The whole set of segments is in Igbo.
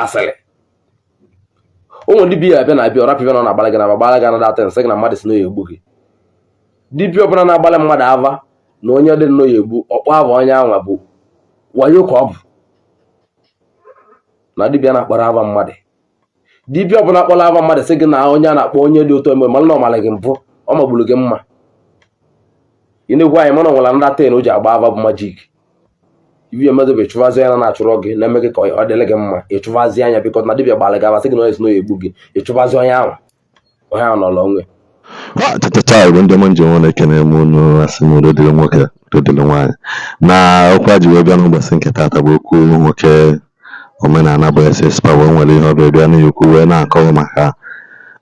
Asịrị o nwere dibịa abịa na abịa, ọ rapụ ife na ọ na-agbara gị na agbara gị another thing, sị gị na mmadụ si na ya egbu gị. Dibịa ọbụla na-agbalị mmadụ ava na onye dị nnọọ ya egbu, ọkpọ ava onye anwa bụ wayo ka ọ bụ. Na dibịa na-akpọrọ ava mmadụ, dibịa ọbụla kpọrọ ava mmadụ sị gị na onye a na-akpọ onye dị otu eme, mana na ọ mara gị mbụ, ọ magburu gị mma. Ị na-egwu anyị, mana ọ nwere another thing o ji agba ava bụ magic. Ibi emedobe chụvazi anya na-achụrọ gị na-eme gị ka ọ dịrị gị mma. Ịchụvazi anya because na dibịa gbara gị ava sị gị na onye si na ya egbu gị, ịchụvazi onye ahụ, onye ahụ nọrọ onwe. Chachacha, Igbo ndị ọma njem, na-ekene m unu. Asị m udo dịrị nwoke, udo dịrị nwaanyị. Na okwu a ji wee bịa n'ụbọchị nke taata bụ okwu nwoke omenala bụ SS Power. Nwere ihe ọ bịa bịa n'ikwu wee na-akọwa maka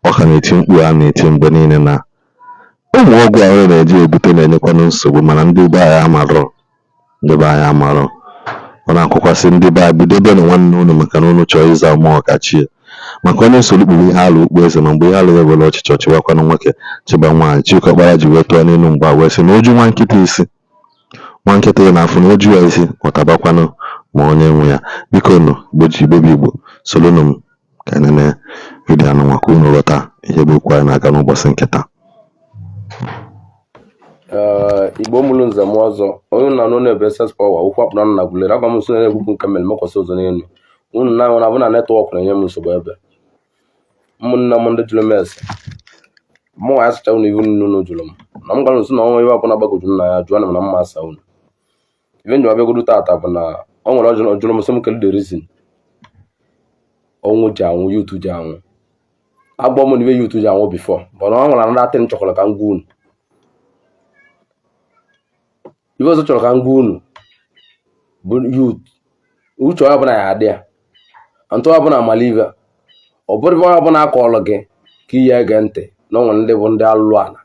ọ ka na-eti mkpu a na-eti mgbe niile na ụmụ ọgwụ ahụ na-eji ebute na-enyekwanụ nsogbu, mana ndị be anyị amarọ, ndị be anyị amarọ. Ọ na-akwụkwasị ndị be anyị bidobenụ nwanne unu, maka na unu chọrọ ịza mmụọ kachie, maka onye soro kpuru ihe alụ ukpu eze. Ma mgbe ihe alụ ya were ọchịchị ọchịwakwanụ nwoke chịba nwaanyị, Chika Ọkpara ji wee tụọ n'elu mgbe a wee sị na oju nwa nkịta isi, nwa nkịta ya na-afụ na oju ya isi, ọtabakwanụ ma onye nwe ya. Biko nụ, gboji Igbo bụ Igbo, solunu m ka anyị nene video anụnwa ka unu ghọta ihe bụ okwu anyị na-aga n'ụbọchị nke taa. Ee, Igbo mụrụ nze m ọzọ, onye na anụ na-ebe SS Power okwu akpụna nna gwulere agwa m nso na-ekwukwu nke mere mekwasị ụzọ n'elu unu na na abụ na network na-enye m nsogbu ebe ụmụnne m ndị jụrụ m ese mụ nwa ya sụcha unu ihu nnu unu jụrụ m na m gwara nso na ọnwa iwe ọbụla gbagoju nna ya jụọ na m na mma asa unu. Ife njem abịagodu tata bụ na ọ nwere ọjụrụ jụrụ m sị m kedu the reason ọnwụ ji anwụ, youth ji anwụ. Agbọ m na ibe youth ji anwụ before, but ọ nwere another thing chọkwara ka m gwa unu. Ife ọzọ chọrọ ka m gwa unu bụ youth, uche onye ọbụla ya adị ya ntụ ọbụla amala ive. Ọ bụrụ ife onye ọbụla akọọlụ gị ka ihe ege ntị na o nwere ndị bụ ndị alụlụ ala.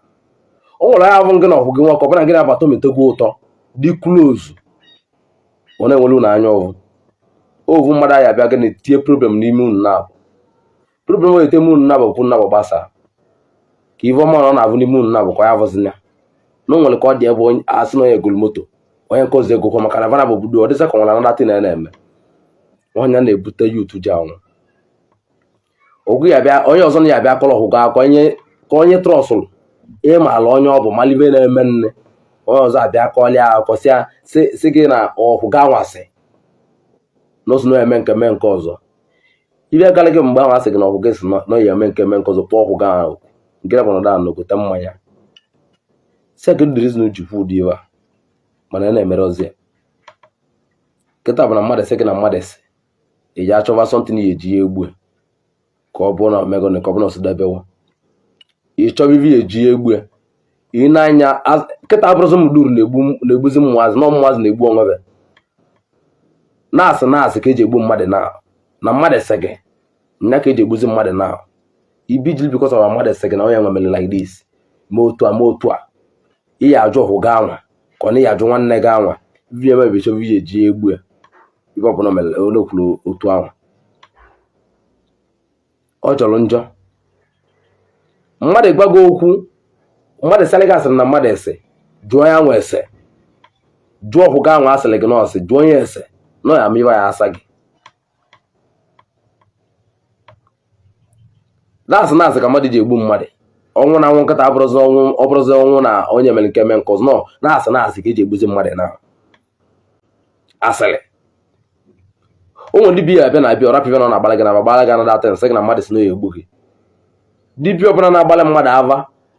O nwere onye abụ gị na ọhụ gị nwoke ọbụla gị na-abata ometegwu ụtọ dị close, ọ na-enwere unu anya ọvụ ovu mmadụ anyị abịa gị na-etinye problem n'ime unu na-abụ problem o ete unu na-abụ kwụ na-abụ gbasaa ka ife ọma ọ na-abụ n'ime unu na-abụ ka ya avụzina na o nwere ka ọ dị ebe asị na onye egolu moto, onye nke ọzọ egokwa, maka na vana bụ obodo ọ dịza ka nwere another thing na-eme onye na-ebute youth ji anwụ. Ogwu ya bịa, onye ọzọ na ya bịa kọrọ ọhụgụ akọ onye ka onye trọsụrụ ịma ala onye ọ bụ malibe na-eme nne, onye ọzọ abịa kọlịa akọ sị gị na ọhụga anwasị na o si na eme nke mee nke ọzọ. Ibe gara gị mgbe ahụ asị gị na ọhụga si na ya eme nke mee nke ọzọ, kpọọ ọhụga ahụ nke bụ na na ogote mmanya second reason ji kwu ụdị iwe a, mana ya na-emere ozi ya kịta bụ na mmadụ sị gị na mmadụ sị ị ya achọba something ya eji ya egbu ka ọ bụrụ na omegone ka ọ bụrụ na ọsịdabewo ị chọba ibe ya eji ya egbu ya. Ị na-anya kịta abụrụzi mduru na-egbuzi mmụazị na mmụazị na-egbu onwebe na-asị na-asị ka eji egbu mmadụ na na mmadụ sị gị nya ka eji egbuzi mmadụ na ibi jiri because of mmadụ sị gị na onye nwemere like this ma otu a ma otu a. Ị ya ajụ ọhụ gị anwa ka ọ na ya ajụ nwanne gị anwa ibi eme bụ ịchọba ihe eji ya egbu ya. Ibe ọbụla mere onye kwuru otu ahụ ọ jọrọ njọ. Mmadụ gwa gị okwu, mmadụ sịrị gị asịrị na mmadụ ese, jụọ ya nwa ese, jụọ ọhụ gị anwa asịrị gị nọọsị, jụọ onye ese nọ ya ama iwe ya asa gị na-asị na-asị ka mmadụ ji egbu mmadụ. Ọnwụ na anwụ nkịta abụrụzi ọnwụ, ọ bụrụzi ọnwụ na onye mere nke mee nke ọzọ nọ na-asị na-asị ka eji egbuzi mmadụ na asịrị. O nwere dibịa abịa na abịa, ọ rapụ ife na ọ na-agbara gị na agbara gị another thing, sị gị na mmadụ si na ya egbu gị. Dibịa ọbụla na-agbalị mmadụ ava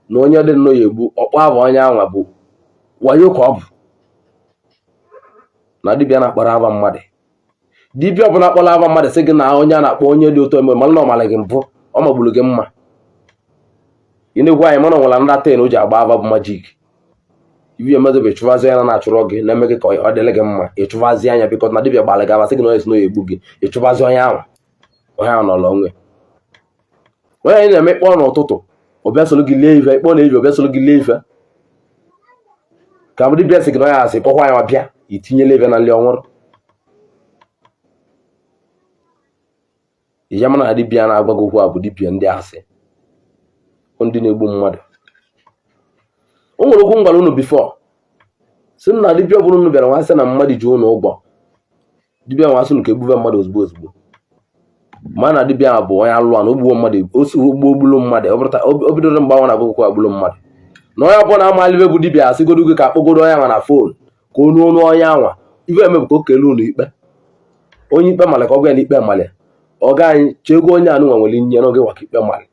na onye dị nnọọ ya egbu, ọkpọ ava onye anwa bụ wayo ka ọ bụ. Na dibịa na-akpọrọ ava mmadụ, dibịa ọbụla kpọrọ ava mmadụ sị gị na onye a na-akpọ onye dị otu eme, mana na ọ mara gị mbụ, ọ magburu gị mma. Ị na-egwu anyị, mana ọ nwere another thing o ji agba ava bụ magic. Ibi emedobe chụvazi anya na-achụrọ gị na-eme gị ka ọ dịrị gị mma. Ịchụvazi anya because na dibịa gbara gị ava sị gị na onye si na ya egbu gị, ịchụvazi onye ahụ, onye ahụ nọrọ onwe. Onye anyị na-eme kpọọ n'ụtụtụ, ọ bịa soro gị lee ife, kpọọ na evi, ọ bịa soro gị lee ife ka dibịa sị gị na onye asị kpọkwa ya ọbịa itinyela ife na nri ọnwụrụ ya. Mana na dibịa na-agwa gị okwu a bụ dibịa ndị asị, ndị na-egbu mmadụ. O nwere okwu m gwara unu before sị na dibịa ọbụla unu bịara nwa sị na mmadụ ji unu ụgwọ, dibịa nwa sị unu ka egbube mmadụ ozugbo ozugbo. Ma na dibịa ahụ bụ onye alụ na ogbuo mmadụ, osi ogbuo ogbulu mmadụ. Ọ bụrụ ta o bidoro mgbe ahụ na akwụkwọ agbulu mmadụ na onye ọbụla amala ibe bụ dibịa, asịgodo gị ka akpọgodo onye anwa na phone ka onu onu onye anwa ife eme bụ ka o kelee unu ikpe. Onye ikpe malị ka ọ gwa ya na ikpe malị ọga anyị chego onye anụnwa nwere nye n'oge waka ikpe malị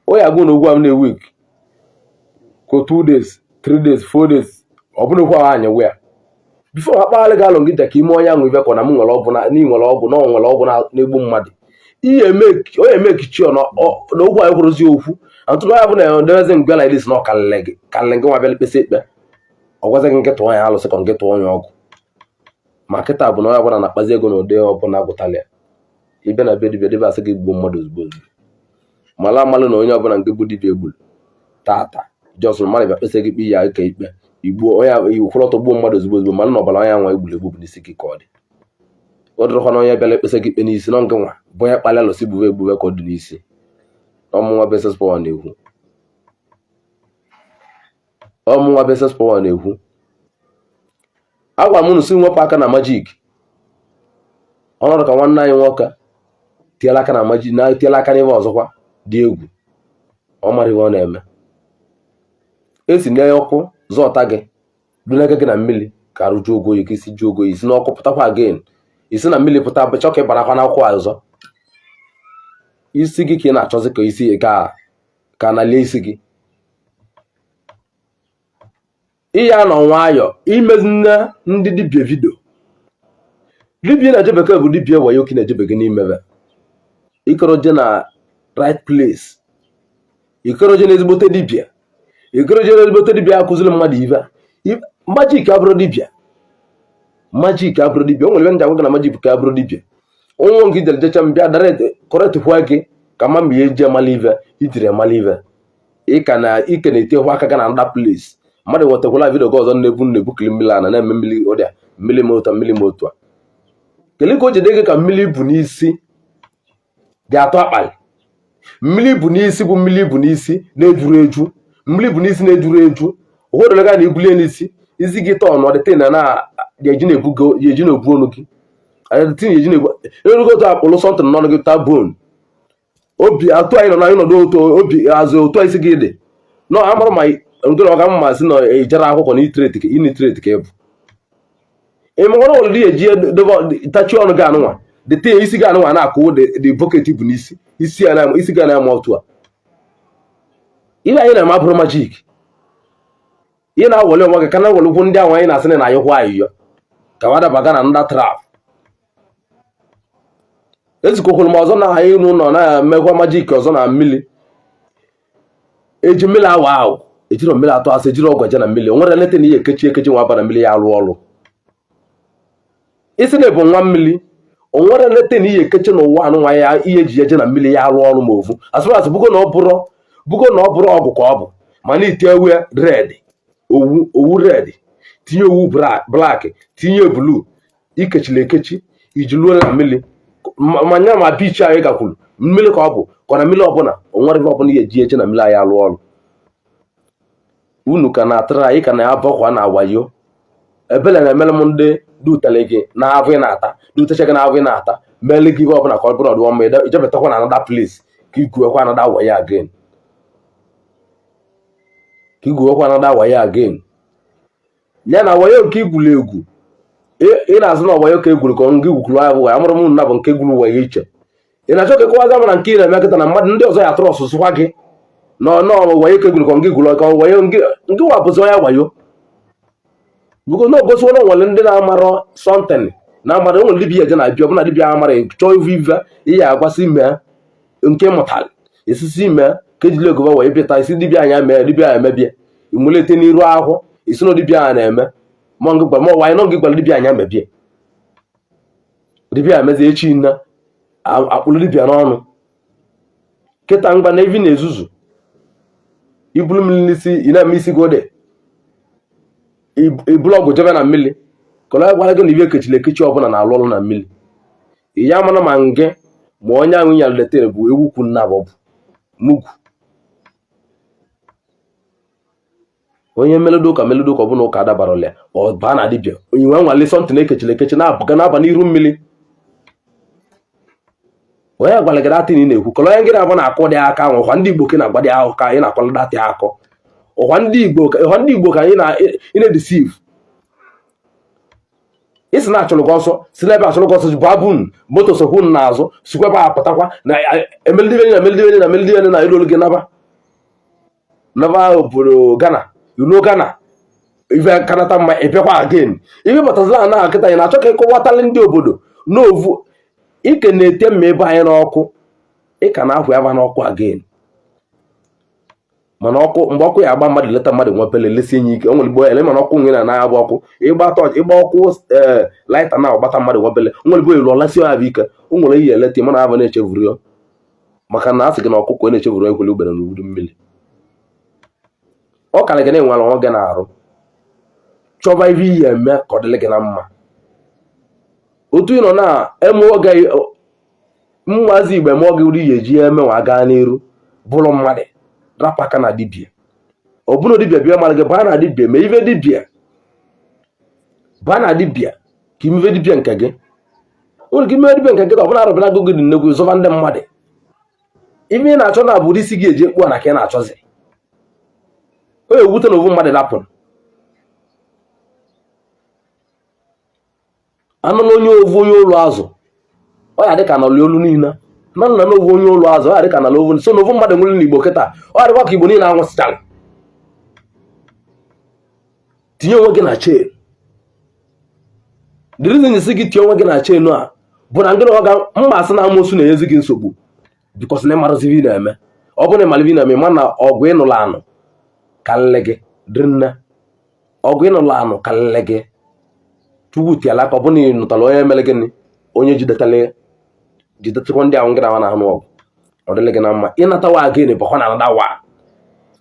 onye agụ na ogwu am na week ko 2 days, 3 days, 4 days, ọ bụrụ okwu ahụ anyị wee before ha kpaghalị gị alụ gị ka ime onye ahụ ibe kọ na m nwere ọgwụ na nwere ọgwụ na ọ nwere ọgwụ na-egbu mmadụ. Ihe onye emekichi na okwu anyị kwuruzi okwu antụrụ ya bụ na edewezi mgbe like this na ọ kalịrị gị, kalịrị gị nwa bịa kpesị ikpe, ọ gwazi gị nkịta onye alụsị ka nkịta onye ọgwụ. Ma kịta bụ na onye ọbụla na-akpazi ego na ụdị ọbụla gwụtala ya. Ịbịa na be dibịa, dibịa asị gị gbuo mmadụ ozugbo ozugbo. Mala amalụ na onye ọbụla nke bụ dibịa egburu tata just mmadụ bịa kpesị gị ikpe ya ike ikpe igbuo onye ikwụrụ ọtọ gbuo mmadụ ozugbo ozugbo, mana na ọbara onye anwa egburu egbu bụ n'isi gị ka ọ dị. Ọ dịrọkwa na onye bịara ekpesị gị ikpe n'isi na ngị nwa bụ onye kpalị alụsị gbuwe egbuwe ka ọ dị n'isi. Ọmụnwa bụ SS Power na-ekwu, ọmụnwa bụ SS Power na-ekwu. Agwa m unu si nwepụ aka na magic. Ọnọdụ ka nwanne anyị nwoke tiela aka na magic na tiela aka n'ihe ọzọkwa dị egwu, ọ mara ihe ọ na-eme. Esi n'ọkụ zọta gị dunega gị na mmiri ka arụ juo ogo oyi, ka isi juo ogo oyi, isi n'ọkụ pụtakwa again, isi na mmiri pụta chọọ ka ị barakwa n'akwụkwọ ọzọ. Isi gị ka ị na-achọzi ka isi ka na lie isi gị. Ihe anọ nwayọ imezina ndị dibịa video. Dibịa na-eje bekee bụ dibịa wayo ka ị na-ejebe gị n'imebe ikoroje na right place, ikoroje na ezigbote dibịa, ikoroje na ezigbote dibịa akụziri mmadụ ibe. Magic abụrụ dibịa, magic abụrụ dibịa. O nwere ebe ndị agwa gị na magic ka abụrụ dibịa. Onwe nke ijere jecha mbịa direct correct kwa gị ka ma ma ihe eji amala ive ijiri amala ive. Ị ka na ike na-etekwa aka gị na another place. Mmadụ nwetakwala video gị ọzọ na-ebu na-ebukiri mmiri ana na-eme mmiri ụdịa mmiri ma otu a, mmiri ma otu a. Kedu ka o jide gị ka mmiri bụ n'isi dị atọ akpali? Mmiri bụ n'isi bụ mmiri bụ n'isi na-ejuru eju, mmiri bụ n'isi na-ejuru eju. Ụfọdụ ga na ibulie n'isi isi gị tọọ nọ dịtị na na eji na-ebu eji na-ebu ọnụ gị dịtị eji na-ebu erugo otu akpụlụ something n'ọnụ gị taa bone obi atụ anyị nọ na anyị nọdụ otu obi azụ otu isi gị dị nọ amara ma nke na ọ ga mma sị na ejere akwụkwọ na illiterate ka illiterate ka ị bụ. Ị makwara nwere dị eji dobe tachi ọnụ gị anụnwa dịte isi gị anụnwa na-akụ dị bucket bụ n'isi isi ya na isi gị na-ama otu a. Ihe anyị na-eme abụrụ magic. Ị na-awọli onwe gị ka na-awọli ụkwụ ndị ahụ anyị na-asị na ayọkwa ayịyọ ka wa dabaga na nda trap. Ezikokwuru m ọzọ na anyị n'ụlọ na-emekwa magic ọzọ na mmiri eji mmiri awa ahụ ejiro mmiri atụ asị ejiri ọgwụ eje na mmiri. O nwere leta na ihe ekechi ekechi nwa aba na mmiri ya arụ ọrụ. Isi na ịbụ nwa mmiri, o nwere leta na ihe ekechi n'ụwa anụnwa ya ihe eji eje na mmiri ya arụ ọrụ. Ma ovu asụmasụ bugo na ọ bụrụ bugo na ọ bụrụ ọgwụ ka ọ bụ, mana ite ewe red owu owu red tinye owu black tinye blue ikechiri ekechi iji luo na mmiri ma nya ma beach anyị gakwuru mmiri ka ọ bụ ka na mmiri ọbụla o nwere ebe ọbụla ihe eji eje na mmiri anyị alụ ọrụ. Unu ka na-atara anyị ka na-abọkwa na wayo ebele na-emere m ndị dutele gị na avụ ị na-ata dutecha gị na avụ ị na-ata mere gị ihe ọbụla ka ọ bụrụ ọdụwa mma ijebetakwa na another place ka igwuekwa another wayo again, ka igwuekwa another wayo again. Ya na wayo nke igwuru egwu ị na-azụ na wayo ka egwuru ka ngị gwukwuru ahụ wayo amụrụ m na bụ nke gwuru wayo iche. Ị na-achọ ka ịkọwaza m na nke ị na-eme kịta na mmadụ ndị ọzọ ya atụrụ ọsụsụkwa gị na wayo ka egwuru ka ngị gwuru ka wayo ngị wapụzi onye wayo bugo na ogosiwo na nwere ndị na-amarọ something na amara. Enwere dibịa eje na abịa ọbụna dibịa amara chọọ ivu ive ihe agwasị mee nke mụtara esisi mee ka ejiri ego wee bịata isi dibịa anya mee dibịa anya emebie imulete n'iru akwụkwọ isi na dibịa anya na-eme ma ngị gwara ma wanyị nọ ngị gwara dibịa anya mebie dibịa emezi echi nna akpụrụ dibịa n'ọnụ kịta mgba na evi na-ezuzu ibulu mmiri n'isi ị na-eme isi gị ode ibulu ọgwụ jebe na mmiri ka ọ gwara gị na ibe ekechiri ekechi ọbụla na-alụ ọrụ na mmiri. Ya mara ma nge ma onye ahụ ya letere bụ ewu kwu nna bụ mugwu onye meledo ụka meledo ụka ọbụla ụka adabarala ya ọ baa na dibịa onye nwe nwale something ekechiri ekechi na-abụga na-aba n'iru mmiri. Onye gwara gị that thing ị na-ekwu? Kọrọ onye gị na-abụ na-akọ dị aka. Nwekwa ndị Igbo ka na-agba dị ahụ ka ị na-akọrọ that akọ. Ọkwa ndị Igbo, ọkwa ndị Igbo ka anyị na-edeceive. Isi na-achụrụ gị ọsọ si n'ebe achụrụ gị ọsọ bụ abụ moto sokwu n'azụ, sikwa ebe a pụtakwa na emelidebe na emelidebe na emelidebe na elu olu gị naba naba obodo Ghana. Iruo Ghana, ife kanata mma, ịbịakwa again. Ife batazila na kịta, ị na-achọ ka ịkọwatali ndị obodo n'ovu ike na-ete mma ebe anyị n'ọkụ, ị ka na-ahụ ya n'ọkụ again. Mana ọkụ, mgbe ọkụ ya agba mmadụ, leta mmadụ nwepele lesie ya ike. O nwere igbo ele, mana ọkụ nwe na na-agba ọkụ, ịgba tọọchị, ịgba ọkụ, ee, lighter na ọgbata mmadụ nwepele. O nwere igbo elu ọlasi ya bụ ike. O nwere ihe eleta, mana abụ na-echevuru ya, maka na a sị gị na ọkụkọ na-echevuru ekwele ugbere n'udu mmiri. Ọ karị gị na-enwere onwe gị na-arụ, chọba ife ihe eme ka ọ dịrị gị na mma. Otu ị nọ na eme oge mmazi Igbo eme oge uri ya eji eme nwa gaa n'iru bụrụ mmadụ, rapụ aka na dibịa. Ọ bụrụ dibịa bịa mara gị, baa na dibịa, mee ife dibịa, baa na dibịa ka imebe dibịa nke gị. Nwere ike ime dibịa nke gị, ọ bụla arụbịa agụ gị dị nnekwu zọba ndị mmadụ. Ife ị na-achọ na abụrụ isi gị eji ekpu na ka ị na-achọzi. O ewute na ovu mmadụ dapụrụ anụla onye ovu onye ụlọ azụ, ọ ya dịka nọlị olu niile nanụ na n'ovu onye ụlọ azụ, ọ ya dịka nala ovu so n'ovu mmadụ nwere n'Igbo kịta. Ọ ya dịkwa ka Igbo niile anwụsịchara. Tinye onwe gị na chain. The reason si gị tinye onwe gị na chain a bụ na ngịrị ọga mma asị na amosu na-enyezi gị nsogbu, because na ịmarụzi ife ị na-eme. Ọ bụrụ na ịmara ife ị na-eme, ma na ọgụ ịnụla anụ karịrị gị dịrị nne, ọgụ ịnụla anụ karịrị gị. Chukwu tiala aka. Ọ bụrụ na ị nụtara onye mere gịnị, onye jidetara jidetekwa ndị ahụ gị na na-anụ ọgụ, ọ dịrị gị na mma. Ịnatawa again bụkwa na anada wa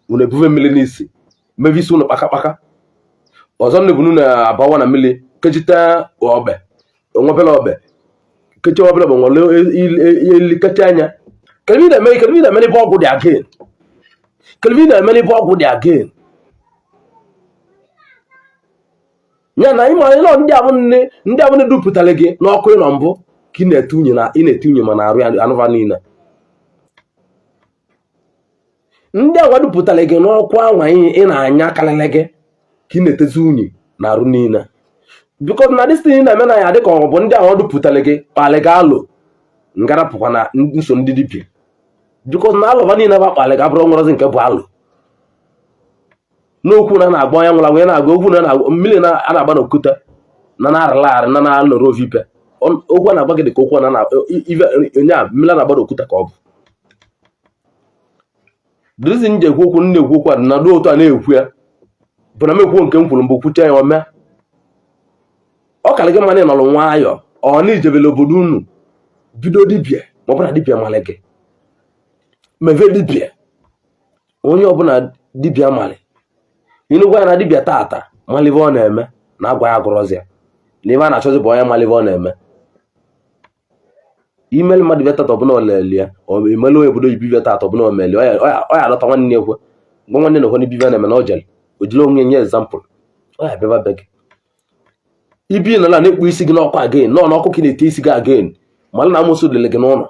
unu ebufe mmiri n'isi, mebe isi unu kpakakpaka ọzọ. Nne bụ unu na-abawa na mmiri, kechite ọbe nwebere ọbe, kechie obere ọbe, nwere eli kechi anya. Kedu na-eme? Kedu na-eme n'ebe ọgwụ dị again? Kedu na-eme n'ebe ọgwụ dị again? Ya na ịma ịnọ ndị abụ nne, ndị abụ dupụtara gị n'ọkụ ịnọ mbụ ka ị na-ete unyi na ị na-ete unyi, ma na arụ ya anụva niile. Ndị agwa dupụtara gị n'ọkụ anwa ị na-anya karịrị gị ka ị na-etezi unyi na arụ niile, because na this thing na-eme na ya dịka ọ bụ ndị ahụ dupụtara gị kpalị gị alụ ngarapụkwa na nso ndị dibịa, because na alụva niile bụ akpalị gị abụrụ nwere nke bụ alụ n'okwu na na-agba onye nwụrụ anwụ ya na-agba okwu na mmiri na a na-agba n'okwute na na-arịla arị na na-alụrụ ofe ipe. Okwu a na-agba gị dị ka okwu na na ife onye a mmiri a na-agba n'okwute ka ọ bụ. The reason ji ekwu okwu m na-ekwu okwu a na dị otu a na-ekwu ya bụ na m ekwuo nke m kwuru mbụ, kwucha ya ome. Ọ karị gị mma na ị nọrọ nwayọọ, ọ na ijebele obodo unu bido dibịa, ma ọ bụ na dibịa mara gị, meve dibịa. Onye ọbụla dibịa mara ịnụgwa ya na dibịa tata mara ife ọ na-eme na agwa ya agụrọzi ya na ife a na-achọzi bụ onye mara ife ọ na-eme. Imeli mmadụ bịa tata, ọbụla oleli ya imeli onye obodo oyibo bịa tata, ọbụla omeli ọ ya alọta nwanne ekwe gwa nwanne na okwe ibe na-eme na o jere o jiri onwe nye example. Ọ ya bịaba be gị ibi nọla na-ekpu isi gị n'ọkụ again, nọ n'ọkụ ka ị na-ete isi gị again. Mana na amosu dịrị gị n'ụlọ,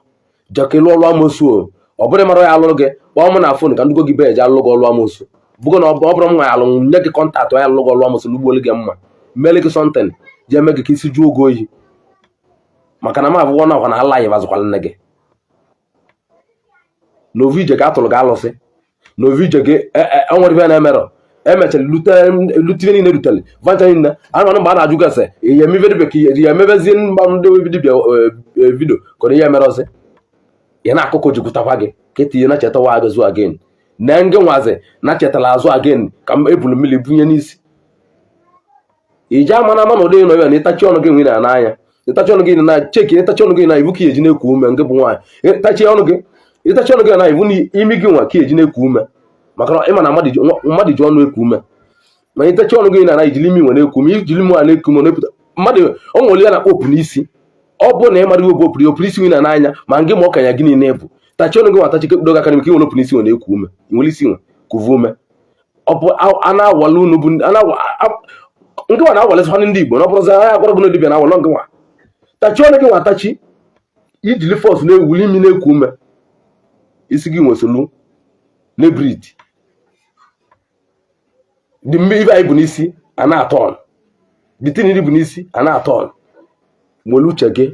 jeka ịlụ ọrụ amosu. O ọ bụrụ mara ya alụrụ gị, kpọọ m na phone ka ndụgo gị be eje alụ gị ọrụ amosu. Bụgo na ọ bụrụ m nwa alụ nye gị contact onye alụ gị ọrụ amosu, lụgbuolu gị mma, mele gị something, ji eme gị ka isi jụọ oge oyi, maka na m abụọ na ọkwa na ala ya bazụkwala nne gị n'ovu ije ka atụrụ gị alụsị n'ovu ije gị. Enwere ife na-emerọ emechara lute ife niile rutere vancha niile anụ mgbe a na-ajụ gị ese ihe eme ife dibịa ka ihe emebezie mgba ndị dibịa video ka ọ ihe emerọzi ya na akụkọ jikwutakwa gị ka etinye na chetawa agazụ again na ngị nwazi na chetara azụ again ka m ebulu mmiri bunye n'isi iji ama na ama na ụdị nọ ya na ịtachi ọnụ gị nwe na n'anya, ịtachi ọnụ gị na cheki, ịtachi ọnụ gị na ibu ka eji na-eku ume. Nke bụ nwaanyị, ịtachi ọnụ gị, ịtachi ọnụ gị na ibu na imi gị nwa ka eji na-eku ume, maka na ịma na mmadụ ji ọnụ eku ume. Ma ịtachi ọnụ gị na na ijili imi nwe na-eku ume, ijili imi nwa na-eku ume na-epụta mmadụ. O nwere ya na-akpọ opu n'isi. Ọ bụ na ị mara iwe bụ opuru opuru isi nwe na n'anya ma ngị ma ọkanya gị niile bụ tachi ọnụ gị nwa tachi kekpudo gị aka n'ime ka ị nwere opu n'isi nwe na-eku ume, nwere isi nwe kuvu ume. Ọ bụ a na-awale unu bụ nke nwa na-awalezikwana ndị Igbo na ọ bụrụzi anya agwara gị na dibịa na-awalọ nke nwa. Tachi ọnụ gị nwa tachi. Ijili force na-ewuli imi na-eku ume, isi gị nwesolu na-ebreathe dị mgbe ibe anyị bụ n'isi a na-aturn the thing bụ n'isi a na-aturn. Nwere uche gị,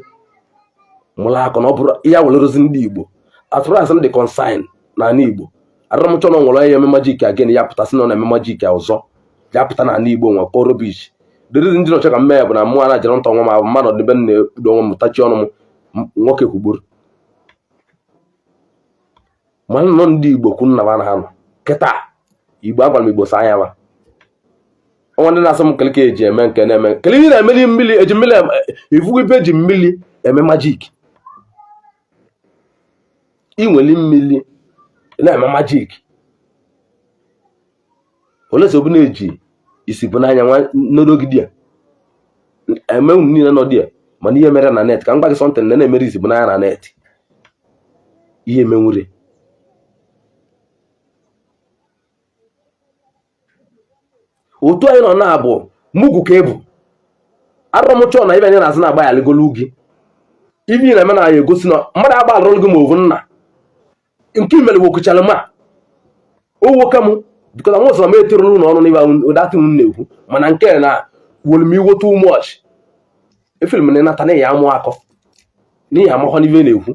mụrụ akọ na ọ bụrụ ya wererozi ndị Igbo. As far as m dị concern n'ala Igbo, arụrụ m chọ na nwere onye eme magic again, ya pụta sị na ọ na-eme magic ọzọ, ya pụta n'ala Igbo nwe kọọ rubbish. The reason ndị nọchọ ka m mee bụ na mụ a na-jere nta onwe m ahụ mmadụ ebe m na-ekpudo onwe m tachi ọnụ m nwoke kwugburu mana nọ ndị Igbo kwu nna na ha nọ kịta Igbo agwara m Igbo saa anya ba ọnwa ndị na-asị m kele ka eji eme nke na-eme kele ihe na-emeli mmiri eji mmiri ifugo ibe eji mmiri eme magic. Inweli mmiri na-eme magic olesi obu na-eji isi bụ n'anya nwa n'odogide ya eme unu niile nọ dị ya mana ihe mere na net ka m gwa gị something na na-emere isi bụ n'anya na net ihe emenwure otu anyị nọ na-abụ mugwu ka ebu arọ m chọọ na ibe anyị na-azụ na-agba ya aligolu gị ibe ị na-eme na ya egosi na mmadụ agba alụrụ gị ma ovu nna nke imere wokuchara ma owo ka m because I'm also m etirụrụ ụlọ ọnụ n'ibe ụdatị m na-ekwu mana nke na were m iwo too much efere m na ịnata na ya amụ akọ n'ihi amakwa n'ibe na-ekwu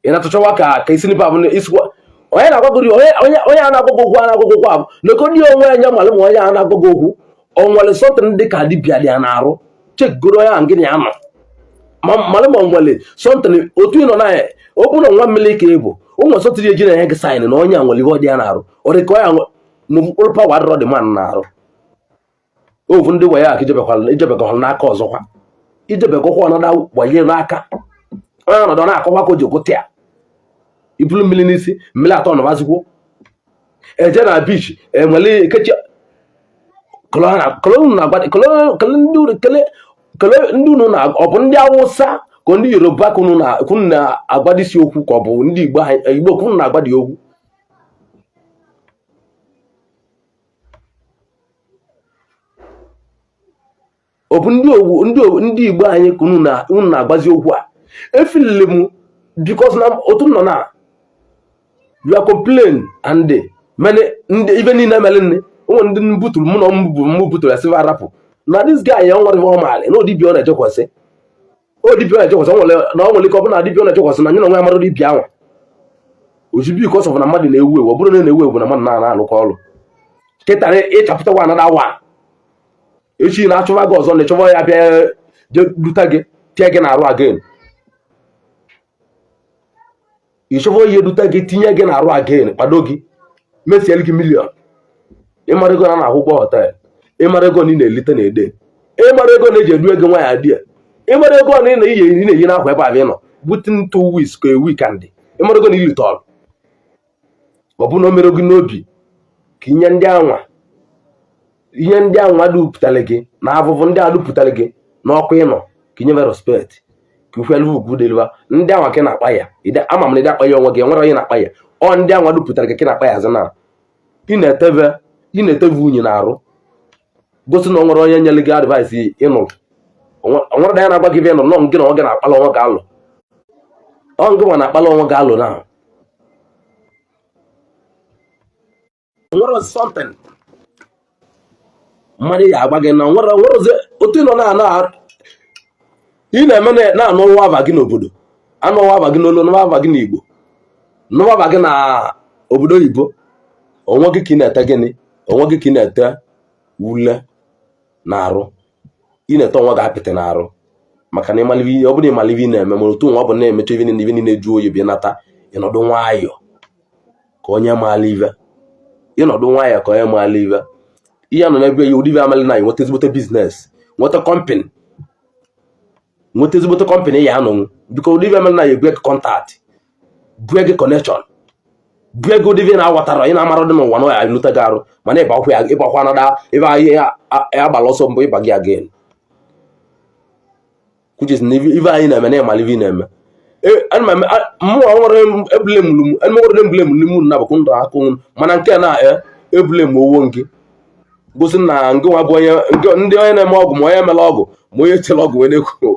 ị na-atụchọwa ka ka isi n'ibe abụ isikwa onye na-agwagoro onye onye onye a na-agwa gị okwu a na-agwa gị okwu abụ na ndị onwe ya malụ ma onye a na-agwa gị okwu o nwere something dị ka dibịa dị ya na-arụ checkgoro onye ahụ gịnị ya nọ malụ ma o nwere something otu ị nọ na ya ọ bụrụ na nwa mmiri ka ị bụ o nwere something eji na-enye gị sign na onye a nwere ihe ọ dị ya na-arụ ọ dị ka onye na mkpụrụ power adịrọ dị man na-arụ ovu ndị wayo aka ijebekwala n'aka ọzọkwa ijebekwa ọnọdụ waye n'aka onye ọnọdụ na-akọwa ka o ji gote ya ibulu mmiri n'isi mmiri atọ nọbazikwo eje na beach enwere kechi ndị unu na ọ bụ ndị Awụsa ka ndị Yoruba ka unu na-agwadisi okwu ka ọ bụ ndị Igbo Igbo ka unu na-agwadi okwu. Ọ bụ ndị owu ndị Igbo anyị ka unu na-agbazi okwu a efilili m because na otu nọ na you are complain and many ndị ife niile mere nne onwe ndị mbuturu mụ na mụ buturu ya sịva arapụ na this guy ya nwere ọ maali na dibịa ọ na-ejekwasị o dibịa ọ na-ejekwasị na ọ nwere ike ọ bụ na dibịa ọ na-ejekwasị na nye na onwe ya mara dibịa anwa ozugbo because of na mmadụ na-ewu ewu ọ bụrụ na na-ewu ewu na mmadụ na-ana alụkọ ọrụ kịta ịchapụtakwa anada wa echi na-achụwa gị ọzọ na ịchọwa ya bịa je duta gị tie gị n'arụ again ịchọwa ihe dute gị tinye gị n'arụ again kpado gị mesielu gị million ịmara ego na na-akwụ ụgwọ hotel ịmara ego na ị na-elite na ede ịmara ego na eji edu ego nwaanyị adị ya ịmara ego na ị na-eyi n'akwa ebe abịa nọ within 2 weeks ka a week and ịmara ego na ilite ọrụ ọ bụ na o mere gị n'obi ka inye ndị anwa ihe ndị anwa dupụtara gị na avụvụ ndị a dupụtara gị n'ọkụ ịnọ ka inye respect ka ikwelu ugwu deliva ndị anwa ka na-akpa ya ama m na ịdị akpa ya onwe gị nwere onye na-akpa ya ọ ndị anwa dupụtara gị ka na-akpa ya azụ na ị na-etebe ị na-etebe unyi na-arụ gosi na o nwere onye nyere gị advice ịnụrụ onwere ya na-agba gị ịnụrụ nọ gị na onwe gị na-akpala onwe gị alụ ọ ngị nwa na-akpala onwe gị alụ na nwere something mmadụ ya agwa gị na nwere nwere otu ị nọ na ị na-eme na-anụ nwa ava gị n'obodo anụ nwa ava gị n'olu nwa ava gị n'Igbo nwa ava gị na obodo oyibo onwe gị ka ị na-ete gịnị onwe gị ka ị na-ete ule na-arụ ị na-ete onwe gị apịtị na-arụ maka na ịmalive ọ bụrụ ịmalive ị na-eme mana otu nwa ọ bụ na-emecha ife niile ife niile ju oyi bịa nata ịnọdụ nwayọ ka onye maala ive ịnọdụ nwayọ ka onye maala ive ihe nọ n'ebe ya ụdị ive amali na nweta ezigbote business nweta company nweta ezigbote company ya anọnwụ biko ụdị ive amali na ya ebue gị contact bue gị connection bue gị ụdị ive na-aghọtara ị na-amara dị n'ụwa na ya elute gị arụ mana ịbakwa ya ịbakwa nada ebe ahịa agbala ọsọ mbụ ịba gị again which is na ive anyị na-eme na ịmala ive ị na-eme mụnwa nwere eblame nwere eblame n'ime unu nabakwu ndụ akụ mana nke na eblame owo gị gosi na ngị nwa bụ onye ndị onye na-eme ọgwụ ma onye mere ọgwụ ma onye chere ọgwụ wee na-ekwu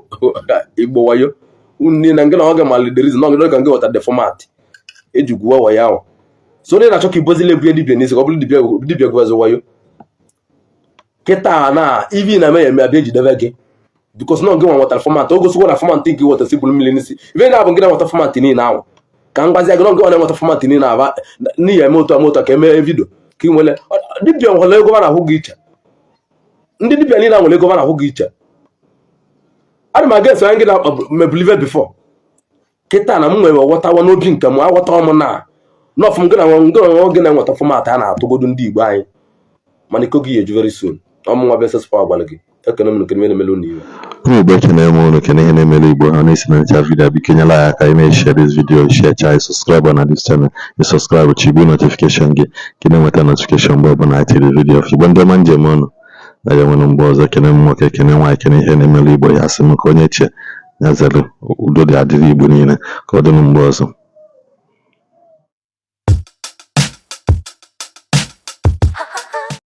Igbo wayo. Unu niile ngị na oge mali the reason na ka ngị weta the format eji gwuo wayo ahụ. So onye na-achọ ka ibozila ebunye dibịa n'isi ka ọ bụrụ dibịa, dibịa gwuzi wayo kịta na ivi na-eme ya eme abịa ejidebe gị, because na gị nwa nwetara format. O gosikwa na format nke weta si bụrụ mmiri n'isi ife na-abụ gị na-enweta format niile ahụ. Ka m gwazie gị na gị nwa na-enweta format niile aba n'ihi eme otu eme otu a ka emee video ka ị nwere. Dibịa nwere ego ba na-ahụ gị iche. Ndị dibịa niile nwere ego ba na-ahụ gị iche. Ana m aga eso gị na mebulive before. Kịta na m nwere ghọtawa n'obi nke m, aghọtawa m na n'ọfụ m gị na gị na gị na-enweta format a na-atụgodu ndị Igbo anyị, mana iko gị eju very soon. Ọmụnwa bụ SS Power gwara gị. Ekene m nkene na-emelu n'iwe. Ụmụ Igbo, ekene m unu, kene ihe na-emere Igbo ha na-esi na ncha video. Biko nyela anyị aka ị na-eshare this video, share cha, subscribe na this channel. Ị subscribe, chigbu notification gị ka ị na-enweta notification mgbe ọbụla anyị tiri video. Igbo ndị ọma, njem ọnụ na ya nwere mgbe ọzọ. Kene m nwoke, kene nwaanyị, kene ihe na-emere Igbo ya. Asị m ka onye chie ya zere. Udo dị adịrị Igbo niile. Ka ọ dịnụ mgbe ọzọ.